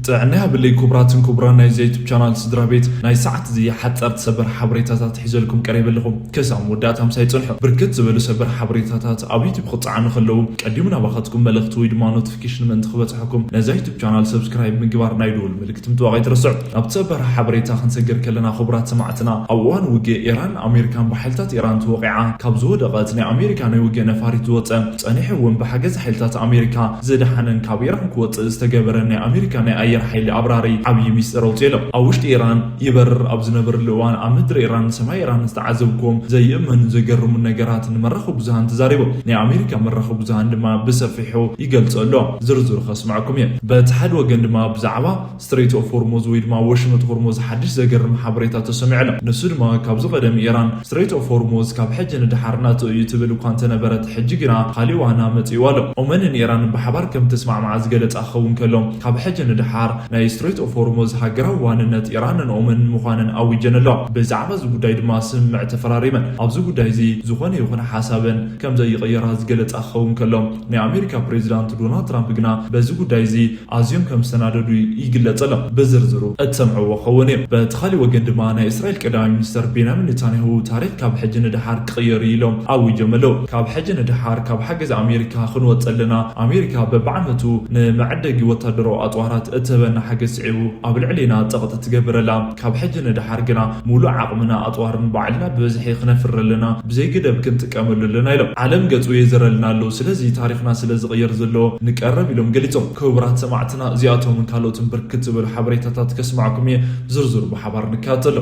ጥዕና ያብለይ ክቡራትን ክቡራን ናይዚ ዩቱብ ቻናል ስድራ ቤት፣ ናይ ሰዓት እዚ ሓጸርቲ ሰበር ሓበሬታታት ሒዘልኩም ቀሪበ ኣለኹ። ክሳብ መወዳእታ ምሳይ ጽንሑ። ብርክት ዝበሉ ሰበር ሓበሬታታት ኣብ ዩቱብ ክጸዓኑ ከለዉ፣ ቀዲሙ ናባኻትኩም መልእኽቲ ወይ ድማ ኖቲፊኬሽን ምእንቲ ክበጽሐኩም፣ ነዛ ዩቱብ ቻናል ሰብስክራይብ ምግባር፣ ናይ ደወል ምልክት ምጥዋቕ ኣይትረስዑ። ኣብቲ ሰበር ሓበሬታ ክንሰግር ከለና፣ ክቡራት ሰማዕትና፣ ኣብ እዋን ውግእ ኢራን ኣሜሪካን ብሓይልታት ኢራን ተወቒዓ ካብ ዝወደቐት ናይ ኣሜሪካ ናይ ውግእ ነፋሪት ዝወጸ፣ ጸኒሑ እውን ብሓገዝ ሓይልታት ኣሜሪካ ዝደሓነን ካብ ኢራን ክወጽእ ዝተገበረ ናይ ኣሜሪካ ናይ ኣየር ሓይሊ ኣብራሪ ዓብዪ ሚስጥር ኣውፅኡ ኣሎ። ኣብ ውሽጢ ኢራን ይበርር ኣብ ዝነበረሉ እዋን ኣብ ምድሪ ኢራን ሰማይ ኢራን ዝተዓዘብኩዎም ዘይእመኑ ዘገርሙ ነገራት ንመራኸቢ ብዙሃን ተዛሪቦም። ናይ ኣሜሪካ መራኸቢ ብዙሃን ድማ ብሰፊሑ ይገልጾ ኣሎ። ዝርዝሩ ከስማዕኩም እየ። በቲ ሓደ ወገን ድማ ብዛዕባ ስትሬት ኦፍ ሆርሙዝ ወይ ድማ ወሽመጥ ሆርሙዝ ሓድሽ ዘገርም ሓበሬታ ተሰሚዑ ኣሎ። ንሱ ድማ ካብዚ ቀደም ኢራን ስትሬት ኦፍ ሆርሙዝ ካብ ሕጂ ንደሓር ናቱ እዩ ትብል እኳ እንተነበረት፣ ሕጂ ግና ካሊእ ዋና መጺእዋ ኣሎ። ኦመንን ኢራንን ብሓባር ከም ተስማዕማዓ ዝገለጻ ክኸውን ከሎ፣ ካብ ሕጂ ንደሓር ናይ ስትሬት ኦፍ ሆርሙዝ ሃገራዊ ዋንነት ኢራንን ኦመንን ምዃነን ኣዊጀን ኣለዋ። ብዛዕባ እዚ ጉዳይ ድማ ስምምዕ ተፈራሪመን። ኣብዚ ጉዳይ እዚ ዝኾነ ይኹን ሓሳበን ከም ዘይቕየራ ዝገለጻ ክኸውን ከሎ፣ ናይ ኣሜሪካ ፕሬዚዳንት ዶናልድ ትራምፕ ግና በዚ ጉዳይ እዚ ኣዝዮም ከም ዝተናደዱ ይግለጽ ኣሎ። ብዝርዝሩ እትሰምዕዎ ክኸውን እዩ። በቲ ካሊእ ወገን ድማ ናይ እስራኤል ቀዳማይ ሚኒስተር ቤንያሚን ኔታንያሁ ታሪኽ ካብ ሕጂ ንደሓር ክቕየር እዩ ኢሎም ኣዊጆም ኣለዉ። ካብ ሕጂ ንደሓር ካብ ሓገዝ ኣሜሪካ ክንወጽእ ኣለና። ኣሜሪካ በብዓመቱ ንመዐደጊ ወታደራዊ ኣጽዋራት እትህበና ሓገዝ ስዒቡ ኣብ ልዕሌና ጸቕጢ ትገብር ኣላ። ካብ ሕጂ ንደሓር ግና ሙሉእ ዓቕምና ኣጽዋርን ባዕልና ብብዝሒ ክነፍሪ ኣለና። ብዘይ ገደብ ክንጥቀመሉ ኣለና ኢሎም። ዓለም ገጹ የዘረልና ኣለዉ። ስለዚ ታሪኽና ስለ ዝቕየር ዘሎ ንቀረብ ኢሎም ገሊጾም። ክቡራት ሰማዕትና፣ እዚኣቶምን ካልኦትን ብርክት ዝበሉ ሓበሬታታት ከስማዕኩም እየ። ዝርዝሩ ብሓባር ንከታተሎ።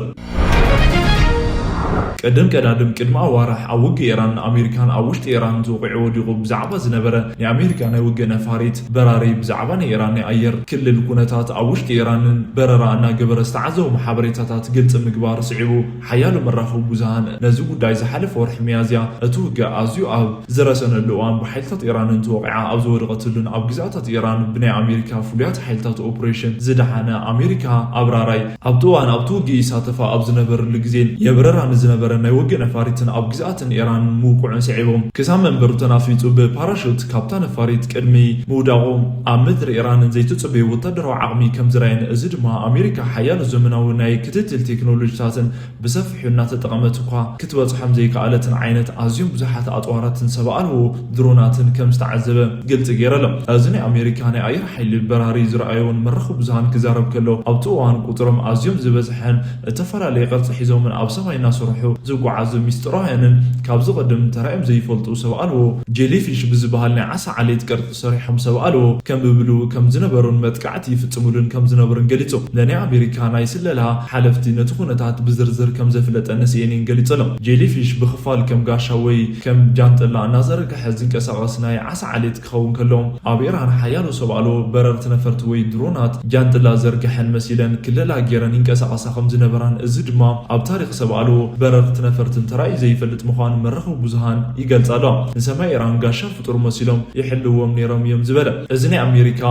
ቅድም ቀዳድም ቅድሚ ኣዋርሕ ኣብ ውግእ ኢራን ኣሜሪካን ኣብ ውሽጢ ኢራን ተወቒዑ ወዲቑ ብዛዕባ ዝነበረ ናይ ኣሜሪካ ናይ ውግእ ነፋሪት በራሪ ብዛዕባ ናይ ኢራን ናይ ኣየር ክልል ኩነታት ኣብ ውሽጢ ኢራንን በረራ እናገበረ ዝተዓዘቦም ሓበሬታታት ግልፂ ምግባር ስዒቡ ሓያሎ መራኸቢ ብዙሃን ነዚ ጉዳይ ዝሓለፈ ወርሒ ሚያዝያ እቲ ውግእ ኣዝዩ ኣብ ዝረሰነሉ እዋን ብሓይልታት ኢራን እንትወቂዓ ኣብ ዝወደቐትሉን ኣብ ግዝኣታት ኢራን ብናይ ኣሜሪካ ፍሉያት ሓይልታት ኦፕሬሽን ዝደሓነ ኣሜሪካ ኣብራራይ ኣብቲ እዋን ኣብቲ ውግእ ይሳተፋ ኣብ ዝነበረሉ ግዜን የብረራ ንዝነበረ ናይ ውግእ ነፋሪትን ኣብ ግዝኣትን ኢራን ምውቅዑን ስዒቦም ክሳብ መንበሩ ተናፊጹ ብፓራሹት ካብታ ነፋሪት ቅድሚ ምውዳቑ ኣብ ምድሪ ኢራን ዘይተጸበየ ወታደራዊ ዓቕሚ ከም ዝረኣየን እዚ ድማ ኣሜሪካ ሓያሎ ዘመናዊ ናይ ክትትል ቴክኖሎጂታትን ብሰፊሑ እናተጠቐመት እኳ ክትበጽሖም ዘይከኣለትን ዓይነት ኣዝዮም ብዙሓት ኣጽዋራትን ሰብ ኣልቦ ድሮናትን ከም ዝተዓዘበ ግልጺ ገይሩ ኣሎ። እዚ ናይ ኣሜሪካ ናይ ኣየር ሓይሊ በራሪ ዝረኣዮን መራኸቢ ብዙሃን ክዛረብ ከሎ ኣብቲ እዋን ቁጽሮም ኣዝዮም ዝበዝሐን እተፈላለየ ቅርጺ ሒዞምን ኣብ ሰማይ እናሰርሑ ዝጓዓዙ ሚስጥራውያንን ካብዚ ቀደም ተራእዮም ዘይፈልጡ ሰብ ኣልቦ ጄሊፊሽ ብዝበሃል ናይ ዓሳ ዓሌት ቅርጺ ሰሪሖም ሰብ ኣልቦ ከም ብብሉ ከም ዝነበሩን መጥቃዕቲ ይፍጽሙሉን ከም ዝነበሩን ገሊጹ። ንናይ ኣሜሪካ ናይ ስለላ ሓለፍቲ ነቲ ኩነታት ብዝርዝር ከም ዘፍለጠ ንሲኤንኤን ገሊጹ ኣሎ። ጄሊፊሽ ብኽፋል ከም ጋሻ ወይ ከም ጃንጥላ እናዘርግሐ ዝንቀሳቐስ ናይ ዓሳ ዓሌት ክኸውን ከሎ፣ ኣብ ኢራን ሓያሎ ሰብ ኣልቦ በረርቲ ነፈርቲ ወይ ድሮናት ጃንጥላ ዘርግሐን መሲለን ክለላ ገይረን ይንቀሳቐሳ ከም ዝነበራን፣ እዚ ድማ ኣብ ታሪኽ ሰብ ኣልቦ በረርቲ ነፈርትን ተራእዩ ዘይፈልጥ ምዃኑ መራኸቢ ብዙሃን ይገልጻ ኣለዋ። ንሰማይ ኢራን ጋሻ ፍጡር መሲሎም ይሕልዎም ነይሮም እዮም ዝበለ። እዚ ናይ ኣሜሪካ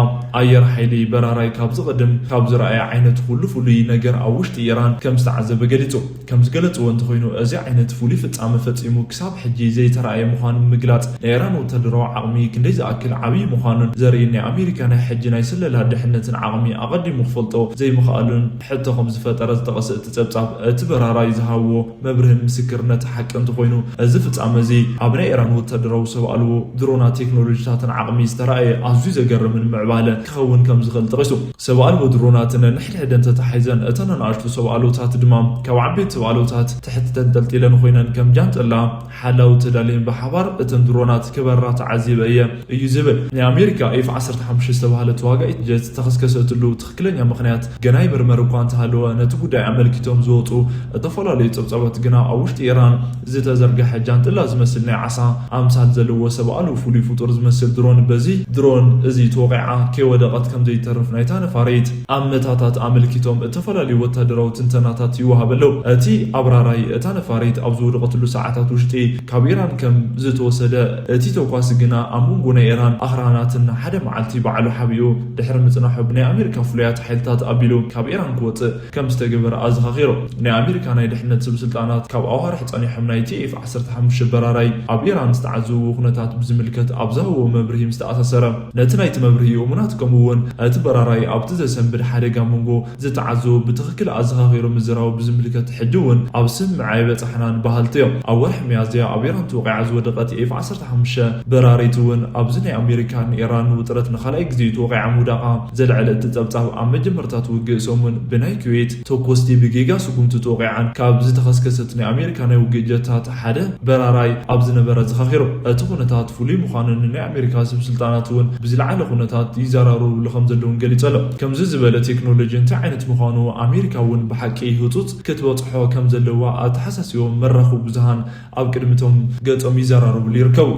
ኣየር ሓይሊ በራራይ ካብ ዝቐድም ካብ ዝረኣየ ዓይነት ኩሉ ፍሉይ ነገር ኣብ ውሽጢ ኢራን ከም ዝተዓዘበ ገሊጹ። ከም ዝገለጽዎ እንተኾይኑ፣ እዚ ዓይነት ፍሉይ ፍጻመ ፈጺሙ ክሳብ ሕጂ ዘይተራእየ ምዃኑ ምግላጽ፣ ናይ ኢራን ወታደራዊ ዓቕሚ ክንደይ ዝኣክል ዓብዪ ምዃኑን ዘርኢ ናይ ኣሜሪካ ናይ ሕጂ ናይ ስለላ ድሕነትን ዓቕሚ ኣቐዲሙ ክፈልጦ ዘይምኽኣሉን ሕቶ ከም ዝፈጠረ ዝጠቐሰ እቲ ጸብጻብ፣ እቲ በራራይ ዝሃብዎ መብርህን ምስክርነት ሓቂ እንተኾይኑ፣ እዚ ፍጻመ እዚ ኣብ ናይ ኢራን ወታደራዊ ሰብ ኣልቦ ድሮናት ቴክኖሎጂታትን ዓቕሚ ዝተራእየ ኣዝዩ ዘገርምን ምዕባለ ክኸውን ከም ዝኽእል ጠቒሱ። ሰብ ኣልቦ ድሮናት ነንሕድሕደን ተታሒዘን፣ እተን ንኣሽቱ ሰብ ኣልቦታት ድማ ካብ ዓበይቲ ሰብ ኣልቦታት ትሕቲ ተንጠልጢለን ኮይነን ከም ጃንጥላ ሓላው ተዳልየን ብሓባር እተን ድሮናት ክበራ ተዓዚበ እየ እዩ ዝብል። ናይ ኣሜሪካ ኤፍ ዓሰርተ ሓሙሽተ ዝተባህለ ተዋጋኢት ጀት ዝተኸስከሰትሉ ትኽክለኛ ምኽንያት ገና ይምርመር እኳ እንተሃለወ፣ ነቲ ጉዳይ ኣመልኪቶም ዝወፁ ዝተፈላለዩ ጸብጻባት ግና ኣብ ውሽጢ ኢራን ዝተዘርግሐ ጃንጥላ ዝመስል ናይ ዓሳ ኣምሳል ዘለዎ ሰብ ኣልቦ ፍሉይ ፍጡር ዝመስል ድሮን፣ በዚ ድሮን እዚ ተወቒዓ ከይወደቐት ከም ዘይተርፍ ናይታ ነፋሪት ኣመታታት ኣመልኪቶም እተፈላለዩ ወታደራዊ ትንተናታት ይወሃብ ኣለዉ። እቲ ኣብራራይ እታ ነፋሪት ኣብ ዝወደቐትሉ ሰዓታት ውሽጢ ካብ ኢራን ከም ዝተወሰደ፣ እቲ ተኳሲ ግና ኣብ መንጎ ናይ ኢራን ኣኽራናትን ሓደ መዓልቲ ባዕሉ ሓቢኡ ድሕሪ ምጽናሑ ብናይ ኣሜሪካ ፍሉያት ሓይልታት ኣቢሉ ካብ ኢራን ክወጽእ ከም ዝተገበረ ኣዘኻኺሩ። ናይ ኣሜሪካ ናይ ድሕነት ሰብ ስልጣናት ካብ ኣዋርሕ ጸኒሖም ናይቲ ኤፍ ዓሰርተ ሓሙሽተ በራራይ ኣብ ኢራን ዝተዓዘብዎ ኩነታት ብዝምልከት ኣብ ዝሃብዎ መብርሂ ምስ ተኣሳሰረ፣ ነቲ ናይቲ መብርሂ እሙናት ከምኡ እውን እቲ በራራይ ኣብቲ ዘሰንብድ ሓደጋ መንጎ ዝተዓዘቡ ብትኽክል ኣዘኻኺሩ ምዝራቡ ብዝምልከት ሕጂ እውን ኣብ ስምምዕ ኣይበጻሕናን በሃልቲ እዮም። ኣብ ወርሒ ሚያዝያ ኣብ ኢራን ተወቒዓ ዝወደቐት ኤፍ ዓሰርተ ሓሙሽተ በራሪት እውን ኣብዚ ናይ ኣሜሪካን ኢራን ውጥረት ንኻልኣይ ግዜ ተወቒዓ ምውዳቓ ዘልዐለ እቲ ጸብጻብ ኣብ መጀመርታት ውግእ ሰሙን ብናይ ኩዌት ተኮስቲ ብጌጋ ስጉምቲ ተወቒዓን ካብ ዝተኸስከሰት ናይ ኣሜሪካ ናይ ውግእ ጀታት ሓደ በራራይ ኣብ ዝነበረ ዘኻኺሩ። እቲ ኩነታት ፍሉይ ምዃኑን ናይ ኣሜሪካ ሰብ ስልጣናት እውን ብዝለዓለ ኩነታት ይዘራረብሉ ከም ዘለውን ገሊጹ ኣሎ። ከምዚ ዝበለ ቴክኖሎጂ እንታይ ዓይነት ምዃኑ ኣሜሪካ እውን ብሓቂ ህጹጽ ክትበጽሖ ከም ዘለዋ ኣተሓሳሲቦም መራኸቢ ብዙሃን ኣብ ቅድሚቶም ገጾም ይዘራረብሉ ይርከቡ።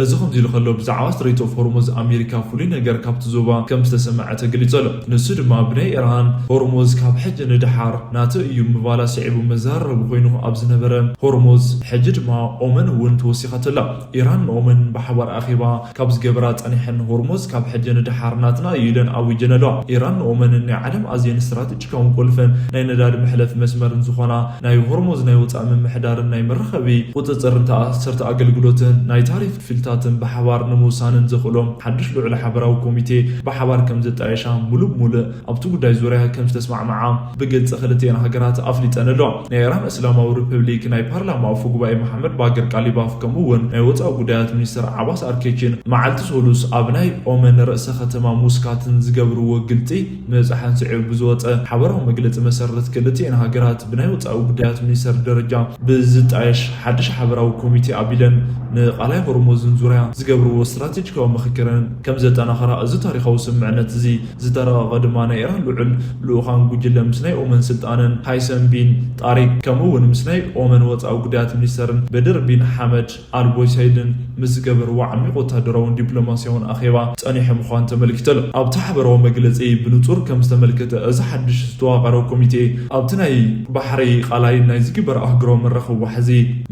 እዚ ከምዚ ኢሉ ከሎ ብዛዕባ ስትሬት ኦፍ ሆርሙዝ ኣሜሪካ ፍሉይ ነገር ካብቲ ዞባ ከም ዝተሰምዐ ተገሊጹ ኣሎ። ንሱ ድማ ብናይ ኢራን ሆርሙዝ ካብ ሕጂ ንደሓር ናቱ እዩ ምባላ ስዒቡ መዘራረቢ ኮይኑ ኣብ ዝነበረ ሆርሙዝ ሕጂ ድማ ኦመን እውን ተወሲኻቶ ኣላ። ኢራን ንኦመን ብሓባር ኣኼባ ካብ ዝገብራ ጸኒሐን ሆርሙዝ ካብ ሕጂ ንደሓር ናትና እዩ ኢለን ኣዊጀን ኣለዋ። ኢራን ንኦመንን ናይ ዓለም ኣዝየን ስትራቴጂካውን ቁልፍን ናይ ነዳዲ መሕለፊ መስመርን ዝኾና ናይ ሆርሙዝ ናይ ወጻኢ ምምሕዳርን ናይ መራኸቢ ቁጽጽርን ተኣሰርተ ኣገልግሎትን ናይ ታሪፍ ክፍልታትን ብሓባር ንምውሳንን ዘኽእሎም ሓድሽ ልዑል ሓበራዊ ኮሚቴ ብሓባር ከም ዘጣየሻ ሙሉእ ብሙሉእ ኣብቲ ጉዳይ ዙርያ ከም ዝተስማዕማዓ ብግልጺ ክልቲኤን ሃገራት ኣፍሊጠን ኣለዋ። ናይ ኢራን እስላማዊ ሪፐብሊክ ናይ ፓርላማ ኣፈ ጉባኤ መሓመድ ባገር ቃሊባፍ ከምኡ እውን ናይ ወጻኢ ጉዳያት ሚኒስትር ዓባስ ኣርኬቺን መዓልቲ ሰሉስ ኣብ ናይ ኦመን ርእሰ ከተማ ሙስካትን ዝገብርዎ ግልጺ ምብጻሕን ስዒቡ ብዝወጸ ሓበራዊ መግለጺ መሰረት ክልቲኤን ሃገራት ብናይ ወጻኢ ጉዳያት ሚኒስትር ደረጃ ብዝጣየሽ ሓድሽ ሓበራዊ ኮሚቴ ኣቢለን ንቃላይ ሆርሙዝን ዙርያ ዝገብርዎ ስትራቴጂካዊ ምኽክርን ከም ዘጠናኸራ እዚ ታሪኻዊ ስምምዕነት እዚ ዝተረቐቐ ድማ ናይ ኢራን ልዑል ልኡኻን ጉጅለ ምስ ናይ ኦመን ስልጣንን ሃይሰም ቢን ጣሪቅ ከምኡ እውን ምስ ናይ ኦመን ወጻኢ ጉዳያት ሚኒስተርን በድር ቢን ሓመድ ኣልቦይሰይድን ምስ ዝገበርዎ ዓሚቕ ወታደራውን ዲፕሎማሲያውን ኣኼባ ጸኒሑ ምዃኑ ተመልኪቱ ኣሎ። ኣብቲ ሓበራዊ መግለጺ ብንጹር ከም ዝተመልከተ እዚ ሓድሽ ዝተዋቐረ ኮሚቴ ኣብቲ ናይ ባሕሪ ቃላይ ናይ ዝግበር ኣህጉራዊ መራኸቢ ዋሕዚ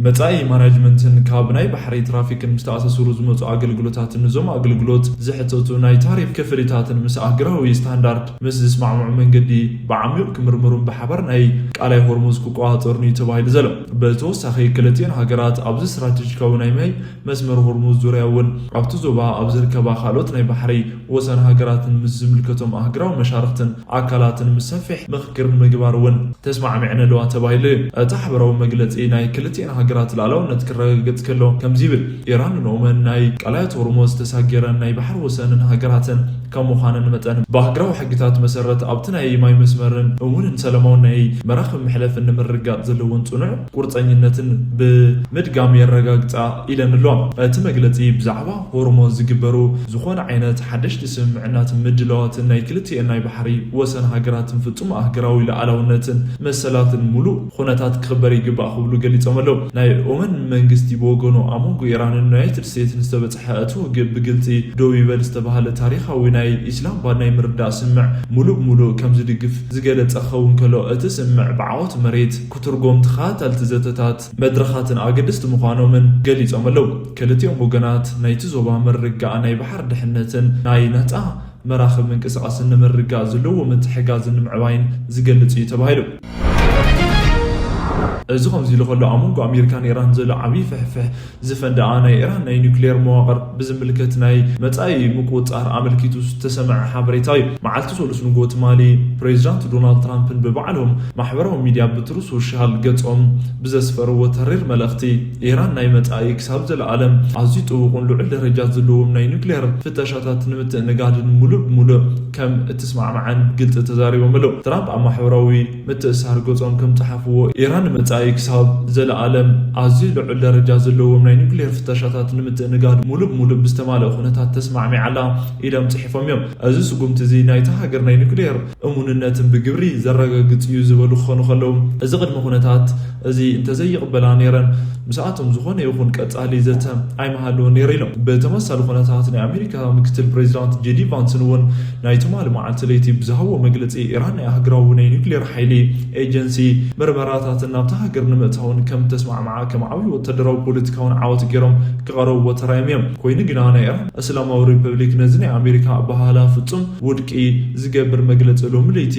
መጻኢ ማናጅመንትን ካብ ናይ ባሕሪ ትራፊክን ምስ ተኣሳሰሩ ዝመጹ ኣገልግሎታትን ንዞም ኣገልግሎት ዝሕተቱ ናይ ታሪፍ ክፍሊታትን ምስ ኣህጉራዊ ስታንዳርድ ምስ ዝስማዕምዑ መንገዲ ብዓሚቕ ክምርምሩን ብሓባር ናይ ቃላይ ሆርሙዝ ክቆጻጸሩን እዩ ተባሂሉ ዘሎ። ብተወሳኺ ክልቲኤን ሃገራት ኣብዚ ስትራቴጂካዊ ናይ ማይ መስመር ሆርሙዝ ዙርያ እውን ኣብቲ ዞባ ኣብ ዝርከባ ካልኦት ናይ ባሕሪ ወሰን ሃገራትን ምስ ዝምልከቶም ኣህጉራዊ መሻርኽትን ኣካላትን ምስ ሰፊሕ ምኽክር ንምግባር እውን ተስማዕሚዐን ኣለዋ ተባሂሉ እዩ። እቲ ሓበራዊ መግለጺ ናይ ክልቲኤን ሃገራት ሉዓላውነት ክረጋገጽ ከሎ ከምዚ ይብል፣ ኢራንን ኦመን ናይ ቃላያት ሆርሙዝ ተሳጊረን ናይ ባሕሪ ወሰንን ሃገራትን ከም ምዃነን መጠን ብኣህጉራዊ ሕግታት መሰረት ኣብቲ ናይ ማይ መስመርን እሙንን ሰላማውን ናይ መራኽብ መሕለፍን ንምርግጋጽ ዘለወን ጽኑዕ ቁርጸኝነትን ብምድጋም የረጋግጻ ኢለን ኣለዋ። እቲ መግለጺ ብዛዕባ ሆርሙዝ ዝግበሩ ዝኾነ ዓይነት ሓደሽቲ ስምምዕናትን ምድላዋትን ናይ ክልቲኤን ናይ ባሕሪ ወሰን ሃገራትን ፍጹም ኣህጉራዊ ሉዓላውነትን መሰላትን ሙሉእ ኩነታት ክኽበር ይግባእ ክብሉ ገሊጾም ኣለዉ። ናይ ኦመን መንግስቲ ብወገኑ ኣብ መንጎ ኢራንን ዩናይትድ ስቴትስን ዝተበጽሐ እቲ ውግእ ብግልጺ ደው ይበል ዝተባህለ ታሪኻዊ ናይ ኢስላማባድ ናይ ምርዳእ ስምምዕ ሙሉእ ብሙሉእ ከም ዝድግፍ ዝገለጸ ክኸውን ከሎ፣ እቲ ስምምዕ ብዓወት መሬት ክትርጎም ተኸታተልቲ ዘተታት መድረኻትን ኣገደስቲ ምዃኖምን ገሊጾም ኣለዉ። ክልቲኦም ወገናት ናይቲ ዞባ ምርግጋእ ናይ ባሕሪ ድሕነትን ናይ ናጻ መራኽብ ምንቅስቓስን ንምርግጋእ ዘለዎ ምትሕግጋዝን ንምዕባይን ዝገልጽ እዩ ተባሂሉ። እዚ ከምዚ ኢሉ ከሎ፣ ኣብ መንጎ ኣሜሪካን ኢራን ዘሎ ዓብዪ ፍሕፍሕ ዝፈንደኣ ናይ ኢራን ናይ ኒውክሌር መዋቕር ብዝምልከት ናይ መጻኢ ምቁጽጻር ኣመልኪቱ ዝተሰምዐ ሓበሬታ እዩ። መዓልቲ ሰሉስ ንግሆ ትማሊ ፕሬዚዳንት ዶናልድ ትራምፕን ብባዕሎም ማሕበራዊ ሚድያ ብትሩ ሶሻል ገጾም ብዘስፈርዎ ተሪር መልእኽቲ፣ ኢራን ናይ መጻኢ ክሳብ ዘለኣለም ኣዝዩ ጥቡቕን ልዑል ደረጃ ዘለዎም ናይ ኒውክሌር ፍተሻታት ንምትእንጋድን ሙሉእ ብሙሉእ ከም እትስማዕማዕን ብግልጺ ተዛሪቦም ኣለዉ። ትራምፕ ኣብ ማሕበራዊ ምትእስሳር ገጾም ከም ጸሓፍዎ፣ ኢራን ንመጻኢ ክሳብ ዘለኣለም ኣዝዩ ልዑል ደረጃ ዘለዎም ናይ ኒውክሌር ፍተሻታት ንምትእንጋድ ሙሉእ ብሙሉእ ብዝተማልአ ኩነታት ተስማዕሚዓ ኣላ ኢሎም ጽሒፎም እዮም። እዚ ስጉምቲ እዚ ናይታ ሃገር ናይ ኒውክሌር እሙንነትን ብግብሪ ዘረጋግጽ እዩ ዝበሉ ክኾኑ ከለዉ፣ እዚ ቅድመ ኩነታት እዚ እንተዘይቕበላ ነይረን ምስኣቶም ዝኾነ ይኹን ቀጻሊ ዘተ ኣይምሃለዎን ነይሩ ኢሎም። ብተመሳሳሊ ኩነታት ናይ ኣሜሪካ ምክትል ፕሬዚዳንት ጄዲ ቫንስን እውን ናይ ትማሊ መዓልቲ ለይቲ ብዝሃብዎ መግለጺ፣ ኢራን ናይ ኣህጉራዊ ናይ ኒውክሌር ሓይሊ ኤጀንሲ መርመራታትን ናብታ ሃገር ንምእታውን ከም ተስማዕምዓ ከም ዓብዪ ወታደራዊ ፖለቲካውን ዓወት ገይሮም ክቐረብዎ ተራእዮም እዮም። ኮይኑ ግና ናይ ኢራን እስላማዊ ሪፐብሊክ ነዚ ናይ ኣሜሪካ ኣበሃህላ ፍጹም ውድቂ ዝገብር መግለጺ ሎሚ ለይቲ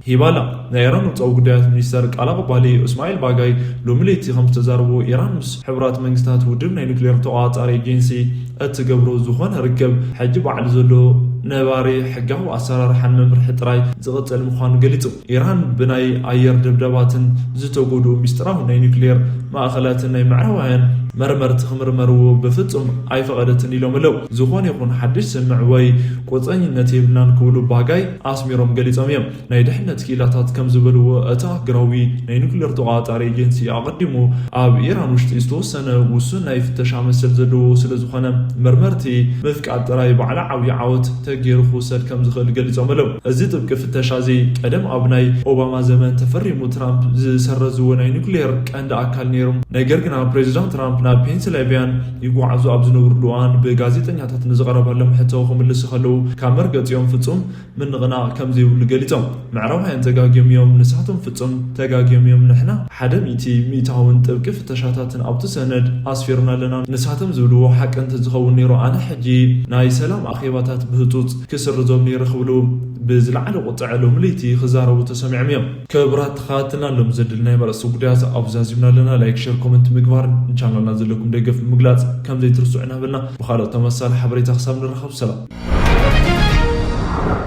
ሂባላ። ናይ ኢራን ውፃዊ ጉዳያት ሚኒስተር ቃል ኣቐባሊ እስማኤል ባጋይ ሎሚ ለይቲ ከም ዝተዛረቦ፣ ኢራን ምስ ሕቡራት መንግስታት ውድብ ናይ ኒውክሌር ተቋጻሪ ኤጀንሲ እትገብሮ ዝኾነ ርክብ ሕጂ ባዕሉ ዘሎ ነባሪ ሕጋዊ ኣሰራርሓን መምርሒ ጥራይ ዝቕጽል ምዃኑ ገሊጹ። ኢራን ብናይ ኣየር ደብዳባትን ዝተጎድኡ ሚስጥራዊ ናይ ኒውክሌር ማእኸላትን ናይ ምዕራባውያን መርመርቲ ክምርመርዎ ብፍጹም ኣይፈቐደትን ኢሎም ኣለዉ። ዝኾነ ይኹን ሓድሽ ስምዕ ወይ ቁርፀኝነት የብልናን ክብሉ ባጋይ ኣስሚሮም ገሊጾም እዮም። ናይ ድሕነት ክኢላታት ከም ዝበልዎ፣ እቲ ኣህግራዊ ናይ ኒውክሌር ተቋጻሪ ኤጀንሲ ኣቐዲሙ ኣብ ኢራን ውሽጢ ዝተወሰነ ውሱን ናይ ፍተሻ መሰል ዘለዎ ስለ ዝኾነ፣ መርመርቲ ምፍቃድ ጥራይ ባዕላ ዓብዪ ዓወት ተገይሩ ክውሰድ ከም ዝኽእል ገሊጾም ኣለዉ። እዚ ጥብቂ ፍተሻ እዚ ቀደም ኣብ ናይ ኦባማ ዘመን ተፈሪሙ ትራምፕ ዝሰረዝዎ ናይ ኒውክሌር ቀንዲ ኣካል ነይሩ። ነገር ግና ፕሬዚዳንት ትራምፕ ናብ ፔንስልቫንያን ይጓዓዙ ኣብ ዝነብሩሉ እዋን ብጋዜጠኛታት ንዝቐረበሎም ሕቶ ክምልሱ ከለዉ ካብ መርገጺኦም ፍጹም ምንቕናቕ ከም ዘይብሉ ገሊጾም። ምዕራባውያን ተጋግዮም እዮም፣ ንሳቶም ፍጹም ተጋግዮም እዮም። ንሕና ሓደ ሚእቲ ሚእታውን ጥብቂ ፍተሻታትን ኣብቲ ሰነድ ኣስፊርና ኣለና። ንሳቶም ዝብልዎ ሓቂ እንተዝኸውን ነይሩ፣ ኣነ ሕጂ ናይ ሰላም ኣኼባታት ብህጹጽ ክስርዞም ነይረ ክብሉ ብዝለዓለ ቁጥዐ ሎሚ ለይቲ ክዛረቡ ተሰሚዖም እዮም። ክቡራት ተኸታተልትና፣ ሎም ዘድልናይ መረስቲ ጉዳያት ኣብዚ ዛዚምና ኣለና። ላይክ፣ ሸር፣ ኮመንት ምግባር፣ ንቻናልና ዘለኩም ደገፍ ምግላጽ ከም ዘይትርስዑ እናበልና፣ ብኻልኦት ተመሳሳሊ ሓበሬታ ክሳብ ንራኸብ፣ ሰላም።